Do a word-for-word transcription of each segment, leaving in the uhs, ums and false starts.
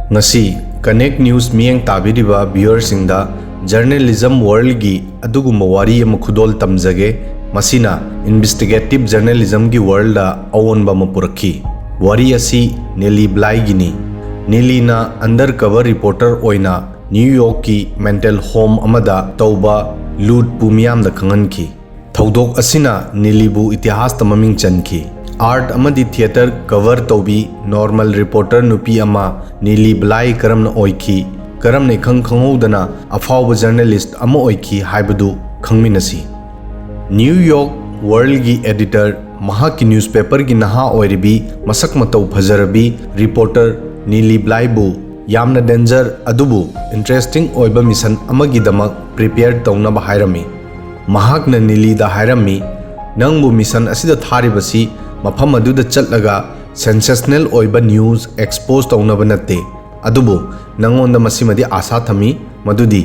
ꯉꯁꯤ Connect News ꯃꯤꯠꯌꯦꯡ ꯇꯥꯕꯤꯔꯤꯕ viewerꯁꯤꯡꯗ journalism worldꯒꯤ ꯑꯗꯨꯒꯨꯝꯕ ꯋꯥꯔꯤ ꯑꯃ ꯈꯨꯗꯣꯜ ꯇꯝꯖꯒꯦ꯫ ꯃꯁꯤꯅ investigative journalismꯒꯤ worldꯗ ꯑꯑꯣꯟꯕ ꯑꯃ ꯄꯨꯔꯛꯈꯤ꯫ ꯋꯥꯔꯤ ꯑꯁꯤ ꯅꯦꯂꯤ ꯕ꯭ꯂꯥꯏꯒꯤꯅꯤ꯫ ꯅꯦꯂꯤꯅ undercover reporter ꯑꯣꯏꯅ New Yorkꯀꯤ mental home ꯑꯃꯗ ꯇꯧꯕ ꯂꯨꯠꯄꯨ ꯃꯤꯌꯥꯝꯗ ꯈꯪꯍꯟꯈꯤ꯫ ꯊꯧꯗꯣꯛ ꯑꯁꯤꯅ ꯅꯦꯂꯤꯕꯨ ꯏꯇꯤꯍꯥꯁꯇ ꯃꯃꯤꯡ ꯆꯟꯈꯤ꯫ Art ꯑꯃꯗꯤ theatre cover ꯇꯧꯕꯤ normal reporter ꯅꯨꯄꯤ ꯑꯃ ꯅꯦꯂꯤ ꯕ꯭ꯂꯥꯏ ꯀꯔꯝꯅ ꯑꯣꯏꯈꯤ, ꯀꯔꯝꯅ ꯏꯈꯪ ꯈꯪꯍꯧꯗꯅ ꯑꯐꯥꯎꯕ journalist ꯑꯃ ꯑꯣꯏꯈꯤ ꯍꯥꯏꯕꯗꯨ ꯈꯪꯃꯤꯟꯅꯁꯤ꯫ New York Worldꯒꯤ editor ꯃꯍꯥꯛꯀꯤ newspaperꯒꯤ ꯅꯍꯥ ꯑꯣꯏꯔꯤꯕꯤ, ꯃꯁꯛ ꯃꯇꯧ ꯐꯖꯔꯕꯤ reporter ꯅꯦꯂꯤ ꯕ꯭ꯂꯥꯏꯕꯨ ꯌꯥꯝꯅ danger ꯑꯗꯨꯕꯨ interesting ꯑꯣꯏꯕ mission ꯑꯃꯒꯤꯗꯃꯛ prepare ꯇꯧꯅꯕ ꯍꯥꯏꯔꯝꯃꯤ꯫ ꯃꯍꯥꯛꯅ ꯅꯦꯂꯤꯗ ꯍꯥꯏꯔꯝꯃꯤ, "ꯅꯪꯕꯨ mission ꯑꯁꯤꯗ ꯊꯥꯔꯤꯕꯁꯤ ꯃꯐꯝ ꯑꯗꯨꯗ ꯆꯠꯂꯒ sensational ꯑꯣꯏꯕ news expose ꯇꯧꯅꯕ ꯅꯠꯇꯦ, ꯑꯗꯨꯕꯨ ꯅꯪꯉꯣꯟꯗ ꯃꯁꯤꯃꯗꯤ ꯑꯥꯁꯥ ꯊꯝꯃꯤ, ꯃꯗꯨꯗꯤ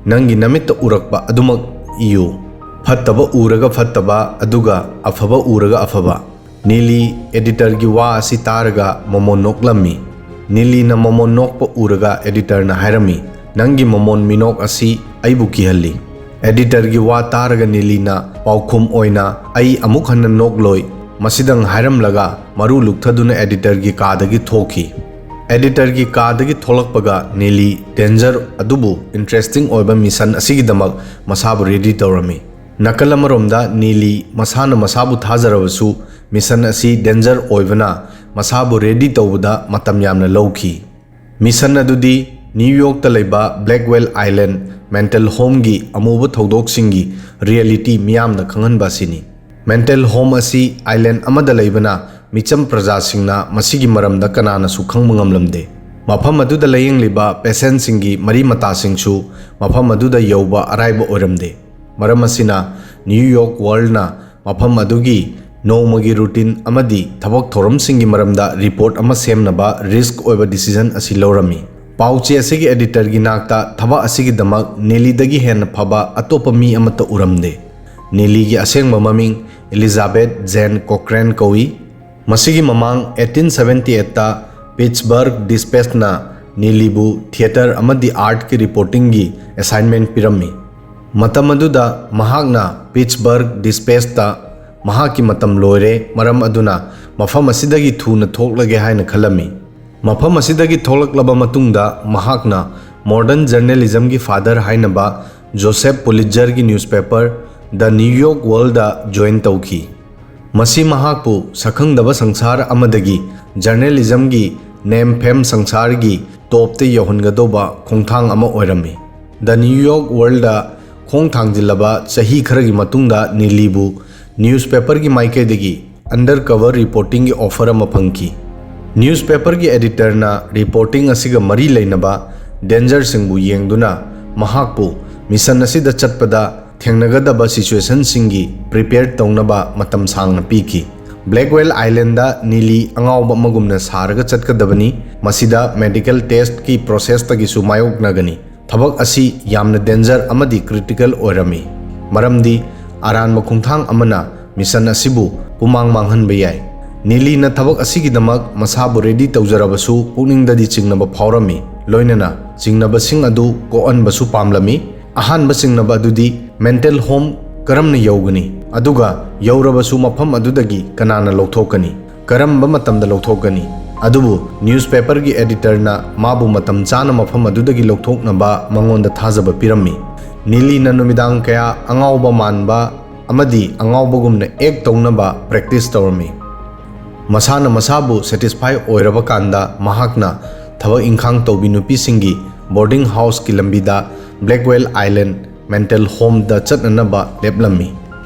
ꯅꯪꯒꯤ ꯅꯃꯤꯠꯇ ꯎꯔꯛꯄ ꯑꯗꯨꯃꯛ ꯏꯌꯨ꯫ ꯐꯠꯇꯕ ꯎꯔꯒ ꯐꯠꯇꯕ, ꯑꯗꯨꯒ ꯑꯐꯕ ꯎꯔꯒ ꯑꯐꯕ꯫" ꯅꯦꯂꯤ editorꯒꯤ ꯋꯥ ꯑꯁꯤ ꯇꯥꯔꯒ ꯃꯃꯣꯟ ꯅꯣꯛꯂꯝꯃꯤ꯫ ꯅꯦꯂꯤꯅ ꯃꯃꯣꯟ ꯅꯣꯛꯄ ꯎꯔꯒ editorꯅ ꯍꯥꯏꯔꯝꯃꯤ, "ꯅꯪꯒꯤ ꯃꯃꯣꯟ ꯃꯤꯅꯣꯛ ꯑꯁꯤ ꯑꯩꯕꯨ ꯀꯤꯍꯜꯂꯤ꯫" Editorꯒꯤ ꯋꯥ ꯇꯥꯔꯒ ꯅꯦꯂꯤꯅ ꯄꯥꯎꯈꯨꯝ ꯑꯣꯏꯅ, "ꯑꯩ ꯑꯃꯨꯛ ꯍꯟꯅ ꯅꯣꯛꯂꯣꯏ꯫" ꯃꯁꯤꯗꯪ ꯍꯥꯏꯔꯝꯂꯒ ꯃꯔꯨ ꯂꯨꯛꯊꯗꯨꯅ editorꯒꯤ ꯀꯥꯗꯒꯤ ꯊꯣꯛꯈꯤ꯫ Editorꯒꯤ ꯀꯥꯗꯒꯤ ꯊꯣꯛꯂꯛꯄꯒ ꯅꯦꯂꯤ danger ꯑꯗꯨꯕꯨ interesting ꯑꯣꯏꯕ mission ꯑꯁꯤꯒꯤꯗꯃꯛ ꯃꯁꯥꯕꯨ ready ꯇꯧꯔꯝꯃꯤ꯫ ꯅꯥꯀꯜ ꯑꯃꯔꯣꯝꯗ ꯅꯦꯂꯤ ꯃꯁꯥꯅ ꯃꯁꯥꯕꯨ ꯊꯥꯖꯔꯕꯁꯨ mission ꯑꯁꯤ danger ꯑꯣꯏꯕꯅ ꯃꯁꯥꯕꯨ ready ꯇꯧꯕꯗ ꯃꯇꯝ ꯌꯥꯝꯅ ꯂꯧꯈꯤ꯫ Mission ꯑꯗꯨꯗꯤ New Yorkꯇ ꯂꯩꯕ Blackwell Island mental homeꯒꯤ ꯑꯃꯨꯕ ꯊꯧꯗꯣꯛꯁꯤꯡꯒꯤ reality ꯃꯤꯌꯥꯝꯗ ꯈꯪꯍꯟꯕ ꯑꯁꯤꯅꯤ꯫ Mental home ꯑꯁꯤ island ꯑꯃꯗ ꯂꯩꯕꯅ ꯃꯤꯆꯝ ꯄ꯭ꯔꯖꯥꯁꯤꯡꯅ ꯃꯁꯤꯒꯤ ꯃꯔꯝꯗ ꯀꯅꯥꯅꯁꯨ ꯈꯪꯕ ꯉꯝꯂꯝꯗꯦ꯫ ꯃꯐꯝ ꯑꯗꯨꯗ ꯂꯥꯌꯦꯡꯂꯤꯕ patientꯁꯤꯡꯒꯤ ꯃꯔꯤ ꯃꯇꯥꯁꯤꯡꯁꯨ ꯃꯐꯝ ꯑꯗꯨꯗ ꯌꯧꯕ ꯑꯔꯥꯏꯕ ꯑꯣꯏꯔꯝꯗꯦ꯫ ꯃꯔꯝ ꯑꯁꯤꯅ New York Worldꯅ ꯃꯐꯝ ꯑꯗꯨꯒꯤ ꯅꯣꯡꯃꯒꯤ routine ꯑꯃꯗꯤ ꯊꯕꯛ ꯊꯧꯔꯝꯁꯤꯡꯒꯤ ꯃꯔꯝꯗ report ꯑꯃ ꯁꯦꯝꯅꯕ risk ꯑꯣꯏꯕ decision ꯑꯁꯤ ꯂꯧꯔꯝꯃꯤ꯫ ꯄꯥꯎ ꯆꯦ ꯑꯁꯤꯒꯤ editorꯒꯤ ꯅꯥꯛꯇ ꯊꯕꯛ ꯑꯁꯤꯒꯤꯗꯃꯛ ꯅꯦꯂꯤꯗꯒꯤ ꯍꯦꯟꯅ ꯐꯕ ꯑꯇꯣꯞꯄ ꯃꯤ ꯑꯃꯠꯇ ꯎꯔꯝꯗꯦ꯫ ꯅꯦꯂꯤꯒꯤ ꯑꯁꯦꯡꯕ ꯃꯃꯤꯡ Elizabeth Jane Cochran ꯀꯧꯏ꯫ ꯃꯁꯤꯒꯤ ꯃꯃꯥꯡ eighteen seventy eightꯇ Pittsburgh Dispatchꯅ ꯅꯤꯂꯤꯕꯨ ꯊꯤꯌꯦꯇꯔ ꯑꯃꯗꯤ ꯑꯥꯔꯠꯀꯤ ꯔꯤꯄꯣꯔꯇꯤꯡꯒꯤ ꯑꯦꯁꯥꯏꯟꯃꯦꯟ ꯄꯤꯔꯝꯃꯤ꯫ ꯃꯇꯝ ꯑꯗꯨꯗ ꯃꯍꯥꯛꯅ ꯄꯤꯠꯁꯕꯔꯒ ꯗꯤꯁꯄꯦꯆꯇ ꯃꯍꯥꯛꯀꯤ ꯃꯇꯝ ꯂꯣꯏꯔꯦ, ꯃꯔꯝ ꯑꯗꯨꯅ ꯃꯐꯝ ꯑꯁꯤꯗꯒꯤ ꯊꯨꯅ ꯊꯣꯛꯂꯒꯦ ꯍꯥꯏꯅ ꯈꯜꯂꯝꯃꯤ꯫ ꯃꯐꯝ ꯑꯁꯤꯗꯒꯤ ꯊꯣꯛꯂꯛꯂꯕ ꯃꯇꯨꯡꯗ ꯃꯍꯥꯛꯅ ꯃꯣꯗꯔꯟ ꯖꯔꯅꯦꯂꯤꯖꯝꯒꯤ ꯐꯥꯗꯔ ꯍꯥꯏꯅꯕ ꯖꯣꯁꯦꯐ ꯄꯨꯂꯤꯠꯖꯔꯒꯤ ꯅ꯭ꯌꯨꯁꯄꯦꯄꯔ ꯗ ꯅ꯭ꯌꯨ ꯌꯣꯔꯛ ꯋꯥꯔꯜꯗ ꯖꯣꯏꯟ ꯇꯧꯈꯤ꯫ ꯃꯁꯤ ꯃꯍꯥꯛꯄꯨ ꯁꯛꯈꯪꯗꯕ ꯁꯪꯁꯥꯔ ꯑꯃꯗꯒꯤ ꯖꯔꯅꯦꯂꯤꯖꯝꯒꯤ ꯅꯦꯝ ꯐꯦꯝ ꯁꯪꯁꯥꯔꯒꯤ ꯇꯣꯞꯇ ꯌꯧꯍꯟꯒꯗꯧꯕ ꯈꯣꯡꯊꯥꯡ ꯑꯃ ꯑꯣꯏꯔꯝꯃꯤ꯫ ꯗ ꯅ꯭ꯌꯨ ꯌꯣꯔꯛ ꯋꯥꯔꯜꯗ ꯈꯣꯡ ꯊꯥꯡꯖꯤꯜꯂꯕ ꯆꯍꯤ ꯈꯔꯒꯤ ꯃꯇꯨꯡꯗ ꯅꯤꯂꯤꯕꯨ ꯅ꯭ꯌꯨꯁꯄꯦꯄꯔꯒꯤ ꯃꯥꯏꯀꯩꯗꯒꯤ ꯑꯟꯗꯔ ꯀꯚꯔ ꯔꯤꯄꯣꯔꯇꯤꯡꯒꯤ ꯑꯣꯐꯔ ꯑꯃ ꯐꯪꯈꯤ꯫ ꯅ꯭ꯌꯨꯁꯄꯦꯄꯔꯒꯤ ꯑꯦꯗꯤꯇꯔꯅ ꯔꯤꯄꯣꯔꯇꯤꯡ ꯑꯁꯤꯒ ꯃꯔꯤ ꯂꯩꯅꯕ ꯗꯦꯟꯖꯔꯁꯤꯡꯕꯨ ꯌꯦꯡꯗꯨꯅ ꯃꯍꯥꯛꯄꯨ ꯃꯤꯁꯟ ꯑꯁꯤꯗ ꯆꯠꯄꯗ ꯊꯦꯡꯅꯒꯗꯕ ꯁꯤꯆꯨꯋꯦꯁꯟꯁꯤꯡꯒꯤ ꯄ꯭ꯔꯤꯄꯦꯌꯔ ꯇꯧꯅꯕ ꯃꯇꯝ ꯁꯥꯡꯅ ꯄꯤꯈꯤ꯫ ꯕ꯭ꯂꯦꯛꯋꯦꯜ ꯑꯥꯏꯂꯦꯟꯗ ꯅꯤꯂꯤ ꯑꯉꯥꯎꯕ ꯑꯃꯒꯨꯝꯅ ꯁꯥꯔꯒ ꯆꯠꯀꯗꯕꯅꯤ꯫ ꯃꯁꯤꯗ ꯃꯦꯗꯤꯀꯦꯜ ꯇꯦꯁ꯭ꯠꯀꯤ ꯄ꯭ꯔꯣꯁꯦꯁꯇꯒꯤꯁꯨ ꯃꯥꯌꯣꯛꯅꯒꯅꯤ꯫ ꯊꯕꯛ ꯑꯁꯤ ꯌꯥꯝꯅ ꯗꯦꯟꯖꯔ ꯑꯃꯗꯤ ꯀ꯭ꯔꯤꯇꯤꯀꯦꯜ ꯑꯣꯏꯔꯝꯃꯤ, ꯃꯔꯝꯗꯤ ꯑꯔꯥꯟꯕ ꯈꯣꯡꯊꯥꯡ ꯑꯃꯅ ꯃꯤꯁꯟ ꯑꯁꯤꯕꯨ ꯄꯨꯃꯥꯡ ꯃꯥꯡꯍꯟꯕ ꯌꯥꯏ꯫ ꯅꯤꯂꯤꯅ ꯊꯕꯛ ꯑꯁꯤꯒꯤꯗꯃꯛ ꯃꯁꯥꯕꯨ ꯔꯦꯗꯤ ꯇꯧꯖꯔꯕꯁꯨ, ꯄꯨꯛꯅꯤꯡꯗꯗꯤ ꯆꯤꯡꯅꯕ ꯐꯥꯎꯔꯝꯃꯤ, ꯂꯣꯏꯅꯅ ꯆꯤꯡꯅꯕꯁꯤꯡ ꯑꯗꯨ ꯀꯣꯛꯍꯟꯕꯁꯨ ꯄꯥꯝꯂꯝꯃꯤ꯫ ꯑꯍꯥꯟꯕ ꯆꯤꯡꯅꯕ ꯑꯗꯨꯗꯤ ꯃꯦꯟꯇꯦꯜ ꯍꯣꯝ ꯀꯔꯝꯅ ꯌꯧꯒꯅꯤ, ꯑꯗꯨꯒ ꯌꯧꯔꯕꯁꯨ ꯃꯐꯝ ꯑꯗꯨꯗꯒꯤ ꯀꯅꯥꯅ ꯂꯧꯊꯣꯛꯀꯅꯤ, ꯀꯔꯝꯕ ꯃꯇꯝꯗ ꯂꯧꯊꯣꯛꯀꯅꯤ? ꯑꯗꯨꯕꯨ ꯅ꯭ꯌꯨꯁꯄꯦꯄꯔꯒꯤ ꯑꯦꯗꯤꯇꯔꯅ ꯃꯥꯕꯨ ꯃꯇꯝ ꯆꯥꯅ ꯃꯐꯝ ꯑꯗꯨꯗꯒꯤ ꯂꯧꯊꯣꯛꯅꯕ ꯃꯉꯣꯟꯗ ꯊꯥꯖꯕ ꯄꯤꯔꯝꯃꯤ꯫ ꯅꯤꯂꯤꯅ ꯅꯨꯃꯤꯗꯥꯡ ꯀꯌꯥ ꯑꯉꯥꯎꯕ ꯃꯥꯟꯕ ꯑꯃꯗꯤ ꯑꯉꯥꯎꯕꯒꯨꯝꯅ ꯑꯦꯛ ꯇꯧꯅꯕ ꯄ꯭ꯔꯦꯛꯇꯤꯁ ꯇꯧꯔꯝꯃꯤ꯫ ꯃꯁꯥꯅ ꯃꯁꯥꯕꯨ ꯁꯦꯇꯤꯁꯐꯥꯏ ꯑꯣꯏꯔꯕ ꯀꯥꯟꯗ, ꯃꯍꯥꯛꯅ ꯊꯕꯛ ꯏꯪꯈꯥꯡ ꯇꯧꯕꯤ ꯅꯨꯄꯤꯁꯤꯡꯒꯤ ꯕꯣꯔꯗꯤꯡ ꯍꯥꯎꯁꯀꯤ ꯂꯝꯕꯤꯗ ꯕ꯭ꯂꯦꯛꯋꯦꯜ ꯑꯥꯏꯂꯦꯟ ꯃꯦꯟꯇꯦꯜ ꯍꯣꯝꯗ ꯆꯠꯅꯅꯕ ꯂꯦꯞꯂꯝꯃꯤ꯫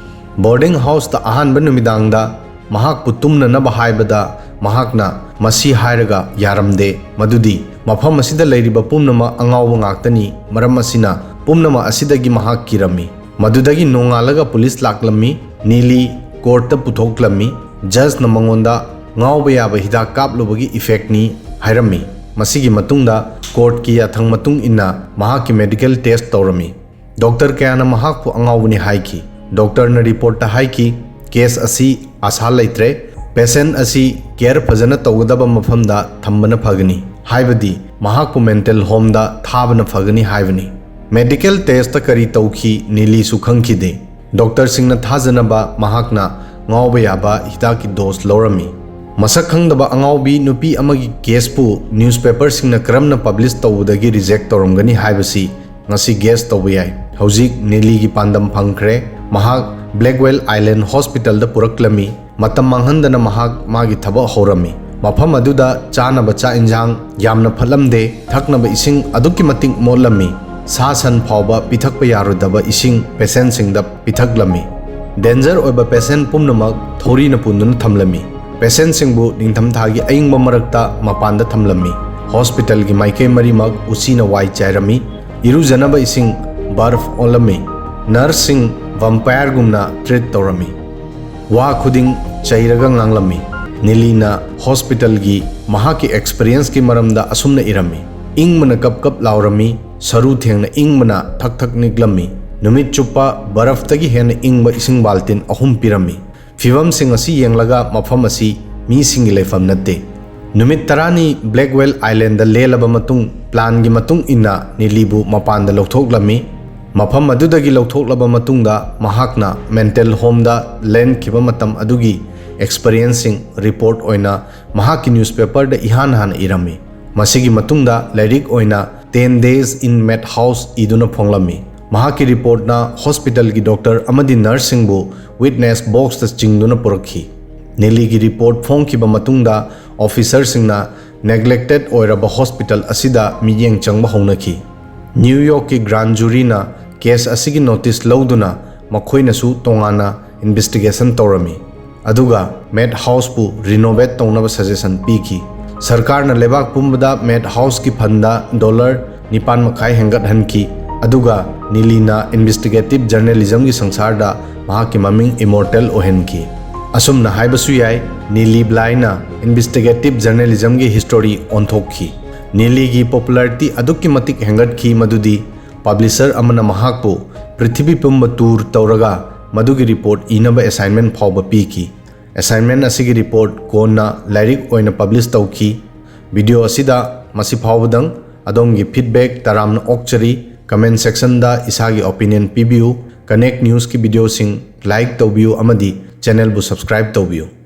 ꯕꯣꯔꯗꯤꯡ ꯍꯥꯎꯁꯇ ꯑꯍꯥꯟꯕ ꯅꯨꯃꯤꯗꯥꯡꯗ ꯃꯍꯥꯛꯄꯨ ꯇꯨꯝꯅꯅꯕ ꯍꯥꯏꯕꯗ, ꯃꯍꯥꯛꯅ ꯃꯁꯤ ꯍꯥꯏꯔꯒ ꯌꯥꯔꯝꯗꯦ, ꯃꯗꯨꯗꯤ ꯃꯐꯝ ꯑꯁꯤꯗ ꯂꯩꯔꯤꯕ ꯄꯨꯝꯅꯃꯛ ꯑꯉꯥꯎꯕ ꯉꯥꯛꯇꯅꯤ, ꯃꯔꯝ ꯑꯁꯤꯅ ꯄꯨꯝꯅꯃꯛ ꯑꯁꯤꯗꯒꯤ ꯃꯍꯥꯛ ꯀꯤꯔꯝꯃꯤ꯫ ꯃꯗꯨꯗꯒꯤ ꯅꯣꯡꯉꯥꯜꯂꯒ ꯄꯨꯂꯤꯁ ꯂꯥꯛꯂꯝꯃꯤ, ꯅꯤꯂꯤ ꯀꯣꯔꯠꯇ ꯄꯨꯊꯣꯛꯂꯝꯃꯤ, ꯖꯖꯅ ꯃꯉꯣꯟꯗ ꯉꯥꯎꯕ ꯌꯥꯕ ꯍꯤꯗꯥꯛ ꯀꯥꯞꯂꯨꯕꯒꯤ ꯏꯐꯦꯛꯅꯤ ꯍꯥꯏꯔꯝꯃꯤ꯫ ꯃꯁꯤꯒꯤ ꯃꯇꯨꯡꯗ ꯀꯣꯔꯠꯀꯤ ꯌꯥꯊꯪ ꯃꯇꯨꯡ ꯏꯟꯅ ꯃꯍꯥꯛꯀꯤ ꯃꯦꯗꯤꯀꯦꯜ ꯇꯦꯁ꯭ꯠ ꯇꯧꯔꯝꯃꯤ꯫ ꯗꯣꯛꯇꯔ ꯀꯌꯥꯅ ꯃꯍꯥꯛꯄꯨ ꯑꯉꯥꯎꯕꯅꯤ ꯍꯥꯏꯈꯤ꯫ ꯗꯣꯛꯇꯔꯅ ꯔꯤꯄꯣꯔꯠꯇ ꯍꯥꯏꯈꯤ, "ꯀꯦꯁ ꯑꯁꯤ ꯑꯥꯁꯥ ꯂꯩꯇ꯭ꯔꯦ꯫ ꯄꯦꯁꯦꯟꯠ ꯑꯁꯤ ꯀꯦꯌꯔ ꯐꯖꯅ ꯇꯧꯒꯗꯕ ꯃꯐꯝꯗ ꯊꯝꯕꯅ ꯐꯒꯅꯤ"꯫ ꯍꯥꯏꯕꯗꯤ ꯃꯍꯥꯛꯄꯨ ꯃꯦꯟꯇꯦꯜ ꯍꯣꯝꯗ ꯊꯥꯕꯅ ꯐꯒꯅꯤ ꯍꯥꯏꯕꯅꯤ꯫ ꯃꯦꯗꯤꯀꯦꯜ ꯇꯦꯁꯇ ꯀꯔꯤ ꯇꯧꯈꯤ, ꯅꯤꯂꯤꯁꯨ ꯈꯪꯈꯤꯗꯦ꯫ ꯗꯣꯛꯇꯔꯁꯤꯡꯅ ꯊꯥꯖꯅꯕ ꯃꯍꯥꯛꯅ ꯉꯥꯎꯕ ꯌꯥꯕ ꯍꯤꯗꯥꯛꯀꯤ ꯗꯣꯁ ꯂꯧꯔꯝꯃꯤ꯫ ꯃꯁꯛ ꯈꯪꯗꯕ ꯑꯉꯥꯎꯕꯤ ꯅꯨꯄꯤ ꯑꯃꯒꯤ ꯀꯦꯁꯄꯨ ꯅ꯭ꯌꯨꯁꯄꯦꯄꯔꯁꯤꯡꯅ ꯀꯔꯝꯅ ꯄꯕ꯭ꯂꯤꯁ ꯇꯧꯕꯗꯒꯤ ꯔꯤꯖꯦꯛ ꯇꯧꯔꯝꯒꯅꯤ ꯍꯥꯏꯕꯁꯤ ꯉꯁꯤ ꯒꯦꯁ ꯇꯧꯕ ꯌꯥꯏ꯫ ꯍꯧꯖꯤꯛ ꯅꯤꯂꯤꯒꯤ ꯄꯥꯟꯗꯝ ꯐꯪꯈ꯭ꯔꯦ꯫ ꯃꯍꯥꯛ ꯕ꯭ꯂꯦꯛꯋꯦꯜ ꯑꯥꯏꯂꯦꯟ ꯍꯣꯁꯄꯤꯇꯥꯜꯗ ꯄꯨꯔꯛꯂꯝꯃꯤ꯫ ꯃꯇꯝ ꯃꯥꯡꯍꯟꯗꯅ ꯃꯍꯥꯛ ꯃꯥꯒꯤ ꯊꯕꯛ ꯍꯧꯔꯝꯃꯤ꯫ ꯃꯐꯝ ꯑꯗꯨꯗ ꯆꯥꯅꯕ ꯆꯥꯛ ꯏꯟꯁꯥꯡ ꯌꯥꯝꯅ ꯐꯠꯂꯝꯗꯦ, ꯊꯛꯅꯕ ꯏꯁꯤꯡ ꯑꯗꯨꯛꯀꯤ ꯃꯇꯤꯛ ꯃꯣꯠꯂꯝꯃꯤ꯫ ꯁꯥ ꯁꯟ ꯐꯥꯎꯕ ꯄꯤꯊꯛꯄ ꯌꯥꯔꯣꯏꯗꯕ ꯏꯁꯤꯡ ꯄꯦꯁꯦꯟꯁꯤꯡꯗ ꯄꯤꯊꯛꯂꯝꯃꯤ꯫ ꯗꯦꯟꯖꯔ ꯑꯣꯏꯕ ꯄꯦꯁꯦꯟ ꯄꯨꯝꯅꯃꯛ ꯊꯧꯔꯤꯅ ꯄꯨꯟꯗꯨꯅ ꯊꯝꯂꯝꯃꯤ꯫ ꯄꯦꯁꯦꯟꯁꯤꯡꯕꯨ ꯅꯤꯡꯊꯝꯊꯥꯒꯤ ꯑꯏꯪꯕ ꯃꯔꯛꯇ ꯃꯄꯥꯟꯗ ꯊꯝꯂꯝꯃꯤ꯫ ꯍꯣꯁꯄꯤꯇꯥꯜꯒꯤ ꯃꯥꯏꯀꯩ ꯃꯔꯤꯃꯛ ꯎꯆꯤꯅ ꯋꯥꯏ ꯆꯥꯏꯔꯝꯃꯤ꯫ ꯏꯔꯨꯖꯅꯕ ꯏꯁꯤꯡ ꯕꯔꯐ ꯑꯣꯜꯂꯝꯃꯤ꯫ ꯅꯔꯁꯁꯤꯡ ꯚꯝꯄꯥꯌꯔꯒꯨꯝꯅ ꯇ꯭ꯔꯤꯠ ꯇꯧꯔꯝꯃꯤ꯫ ꯋꯥ ꯈꯨꯗꯤꯡ ꯆꯩꯔꯒ ꯉꯥꯡꯂꯝꯃꯤ꯫ ꯅꯤꯂꯤꯅ ꯍꯣꯁꯄꯤꯇꯥꯜꯒꯤ ꯃꯍꯥꯛꯀꯤ ꯑꯦꯛꯁꯄꯤꯔꯤꯌꯦꯟꯁꯀꯤ ꯃꯔꯝꯗ ꯑꯁꯨꯝꯅ ꯏꯔꯝꯃꯤ, "ꯏꯪꯕꯅ ꯀꯞ ꯀꯞ ꯂꯥꯎꯔꯝꯃꯤ, ꯁꯔꯨ ꯊꯦꯡꯅ ꯏꯪꯕꯅ ꯊꯛ ꯊꯛ ꯅꯤꯛꯂꯝꯃꯤ꯫ ꯅꯨꯃꯤꯠ ꯆꯨꯞꯄ ꯕꯔꯐꯇꯒꯤ ꯍꯦꯟꯅ ꯏꯪꯕ ꯏꯁꯤꯡ ꯕꯥꯜꯇꯤꯟ ꯑꯍꯨꯝ ꯄꯤꯔꯝꯃꯤ꯫ ꯐꯤꯚꯝꯁꯤꯡ ꯑꯁꯤ ꯌꯦꯡꯂꯒ ꯃꯐꯝ ꯑꯁꯤ ꯃꯤꯁꯤꯡꯒꯤ ꯂꯩꯐꯝ ꯅꯠꯇꯦ"꯫ ꯅꯨꯃꯤꯠ ꯇꯔꯥꯅꯤ ꯕ꯭ꯂꯦꯛꯋꯦꯜ ꯑꯥꯏꯂꯦꯟꯗ ꯂꯦꯜꯂꯕ ꯃꯇꯨꯡ, ꯄ꯭ꯂꯥꯟꯒꯤ ꯃꯇꯨꯡ ꯏꯟꯅ ꯅꯤꯂꯤꯕꯨ ꯃꯄꯥꯟꯗ ꯂꯧꯊꯣꯛꯂꯝꯃꯤ꯫ ꯃꯐꯝ ꯑꯗꯨꯗꯒꯤ ꯂꯧꯊꯣꯛꯂꯕ ꯃꯇꯨꯡꯗ, ꯃꯍꯥꯛꯅ ꯃꯦꯟꯇꯦꯜ ꯍꯣꯝꯗ ꯂꯦꯟꯈꯤꯕ ꯃꯇꯝ ꯑꯗꯨꯒꯤ ꯑꯦꯛꯁꯄꯔꯤꯌꯦꯟꯁꯁꯤꯡ ꯔꯤꯄꯣꯔꯠ ꯑꯣꯏꯅ ꯃꯍꯥꯛꯀꯤ ꯅ꯭ꯌꯨꯁꯄꯦꯄꯔꯗ ꯏꯍꯥꯟ ꯍꯥꯟꯅ ꯏꯔꯝꯃꯤ꯫ ꯃꯁꯤꯒꯤ ꯃꯇꯨꯡꯗ ꯂꯥꯏꯔꯤꯛ ꯑꯣꯏꯅ Ten Days in Mad House ꯏꯗꯨꯅ ꯐꯣꯡꯂꯝꯃꯤ꯫ ꯃꯍꯥꯛꯀꯤ ꯔꯤꯄꯣꯔꯠꯅ ꯍꯣꯁꯄꯤꯇꯥꯜꯒꯤ ꯗꯣꯛꯇꯔ ꯑꯃꯗꯤ ꯅꯔꯁꯁꯤꯡꯕꯨ ꯋꯤꯠꯅꯦꯁ ꯕꯣꯛꯁꯇ ꯆꯤꯡꯗꯨꯅ ꯄꯨꯔꯛꯈꯤ꯫ ꯅꯤꯂꯤꯒꯤ ꯔꯤꯄꯣꯔꯠ ꯐꯣꯡꯈꯤꯕ ꯃꯇꯨꯡꯗ, ꯑꯣꯐꯤꯁꯔꯁꯤꯡꯅ ꯅꯦꯒ꯭ꯂꯦꯛꯇꯦꯗ ꯑꯣꯏꯔꯕ ꯍꯣꯁꯄꯤꯇꯥꯜ ꯑꯁꯤꯗ ꯃꯤꯠꯌꯦꯡ ꯆꯪꯕ ꯍꯧꯅꯈꯤ꯫ ꯅ꯭ꯌꯨ ꯌꯣꯔꯛꯀꯤ ꯒ꯭ꯔꯥꯟ ꯖꯨꯔꯤꯅ ꯀꯦꯁ ꯑꯁꯤꯒꯤ ꯅꯣꯇꯤꯁ ꯂꯧꯗꯨꯅ ꯃꯈꯣꯏꯅꯁꯨ ꯇꯣꯉꯥꯟꯅ ꯏꯟꯚꯦꯁꯇꯤꯒꯦꯁꯟ ꯇꯧꯔꯝꯃꯤ, ꯑꯗꯨꯒ ꯃꯦꯠ ꯍꯥꯎꯁꯄꯨ ꯔꯤꯅꯣꯚꯦꯠ ꯇꯧꯅꯕ ꯁꯖꯦꯁꯟ ꯄꯤꯈꯤ꯫ ꯁꯔꯀꯥꯔꯅ ꯂꯩꯕꯥꯛ ꯄꯨꯝꯕꯗ ꯃꯦꯠ ꯍꯥꯎꯁꯀꯤ ꯐꯟꯗ ꯗꯣꯂꯔ ꯅꯤꯄꯥꯟ ꯃꯈꯥꯏ ꯍꯦꯟꯒꯠꯍꯟꯈꯤ, ꯑꯗꯨꯒ ꯅꯤꯂꯤꯅ ꯏꯟꯚꯦꯁꯇꯤꯒꯦꯇꯤꯚ ꯖꯔꯅꯦꯂꯤꯖꯝꯒꯤ ꯁꯪꯁꯥꯔꯗ ꯃꯍꯥꯛꯀꯤ ꯃꯃꯤꯡ ꯏꯃꯣꯔꯇꯦꯜ ꯑꯣꯏꯍꯟꯈꯤ꯫ ꯑꯁꯨꯝꯅ ꯍꯥꯏꯕꯁꯨ ꯌꯥꯏ, ꯅꯤꯂꯤ ꯕ꯭ꯂꯥꯏꯅ ꯏꯟꯚꯦꯁꯇꯤꯒꯦꯇꯤꯚ ꯖꯔꯅꯦꯂꯤꯖꯝꯒꯤ ꯍꯤꯁꯇꯣꯔꯤ ꯑꯣꯟꯊꯣꯛꯈꯤ꯫ ꯅꯤꯂꯤꯒꯤ ꯄꯣꯄꯨꯂꯔꯤꯇꯤ ꯑꯗꯨꯛꯀꯤ ꯃꯇꯤꯛ ꯍꯦꯟꯒꯠꯈꯤ ꯃꯗꯨꯗꯤ ꯄꯕ꯭ꯂꯤꯁꯔ ꯑꯃꯅ ꯃꯍꯥꯛꯄꯨ ꯄ꯭ꯔꯤꯊꯤꯕꯤ ꯄꯨꯝꯕ ꯇꯨꯔ ꯇꯧꯔꯒ ꯃꯗꯨꯒꯤ ꯔꯤꯄꯣꯔꯠ ꯏꯅꯕ ꯑꯦꯁꯥꯏꯟꯃꯦꯟ ꯐꯥꯎꯕ ꯄꯤꯈꯤ꯫ ꯑꯦꯁꯥꯏꯟꯃꯦꯟ ꯑꯁꯤꯒꯤ ꯔꯤꯄꯣꯔꯠ ꯀꯣꯟꯅ ꯂꯥꯏꯔꯤꯛ ꯑꯣꯏꯅ ꯄꯕ꯭ꯂꯤꯁ ꯇꯧꯈꯤ꯫ ꯚꯤꯗꯤꯑꯣ ꯑꯁꯤꯗ ꯃꯁꯤ ꯐꯥꯎꯕꯗꯪ꯫ ꯑꯗꯣꯝꯒꯤ feedback ꯇꯔꯥꯝꯅ ꯑꯣꯛꯆꯔꯤ꯫ Comment section ꯗ ꯏꯁꯥꯒꯤ opinion ꯄꯤꯕꯤꯌꯨ꯫ Connect News ꯀꯤ video ꯁꯤꯡ like ꯇꯧꯕꯤꯌꯨ ꯑꯃꯗꯤ channel ꯕꯨ subscribe ꯇꯧꯕꯤꯌꯨ꯫